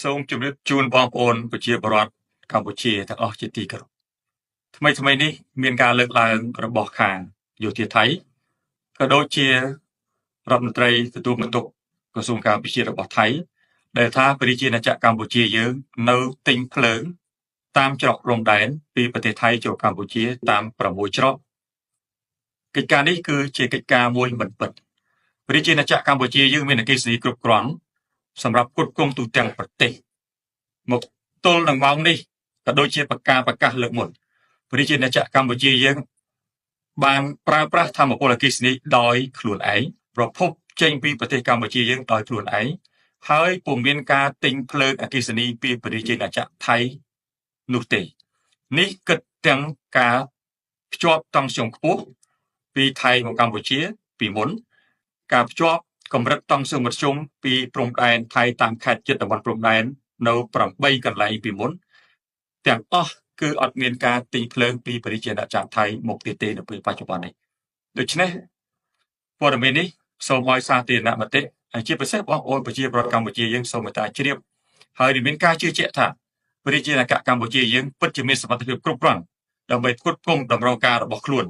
សូមជម្រាបជូនបងប្អូនប្រជាពលរដ្ឋកម្ពុជាទាំងអស់ជាទីគោរពថ្មីថ្មីនេះមានការលើកឡើងរបស់ខាងយោធាថៃក៏ដូចជារដ្ឋមន្ត្រីទទួលបន្ទុកក្រសួងការពារជាតិរបស់ថៃដែលថាប្រជាណាចក្រកម្ពុជាយើងនៅទិញភ្លើងតាមច្រកព្រំដែនពីប្រទេសថៃចូលកម្ពុជាតាម6ច្រកកិច្ចការនេះគឺជាកិច្ចការមួយមិនពិតប្រជាណាចក្រកម្ពុជាយើងមានអគ្គិសនីគ្រប់គ្រាន់សម្រាប់ផ្គត់ផ្គង់ទូទាំងប្រទេសមកទល់នឹងម៉ោងនេះក៏ដូចជាប្រកាសប្រកាសលើកមុនប្រជាណាចក្រកម្ពុជាយើងបានប្រើប្រាស់ធម្មពលអគ្គិសនីដោយខ្លួនឯងប្រភពចេញពីប្រទេសកម្ពុជាយើងដោយខ្លួនឯងហើយពុំមានការទិញភ្លើងអគ្គិសនីពីប្រជាណាចក្រថៃនោះទេនេះគិតទាំងការភ្ជាប់តង់ស្យុងខ្ពស់ពីថៃមកកម្ពុជាពីមុនការភ្ជាប់កម្រិតតង់ស្យុងមធ្យមពីព្រំដែនថៃតាមខេត្តជិតតំបន់ព្រំដែននៅ8កន្លែងពីមុនទាំងអស់គឺអត់មានការទិញភ្លើងពីប្រជាណាចក្រថៃមកទៀតទេនៅពេលបច្ចុប្បន្ននេះដូច្នេះព័ត៌មាននេះសូមឲ្យសាធារណមតិហើយជាពិសេសបងប្អូនប្រជាពលរដ្ឋកម្ពុជាយើងសូមមេត្តាជ្រាបហើយមានការជឿជាក់ថាប្រជាណាចក្រកម្ពុជាយើងពិតជាមានសមត្ថភាពគ្រប់គ្រាន់ដើម្បីផ្គត់ផ្គង់តម្រូវការរបស់ខ្លួន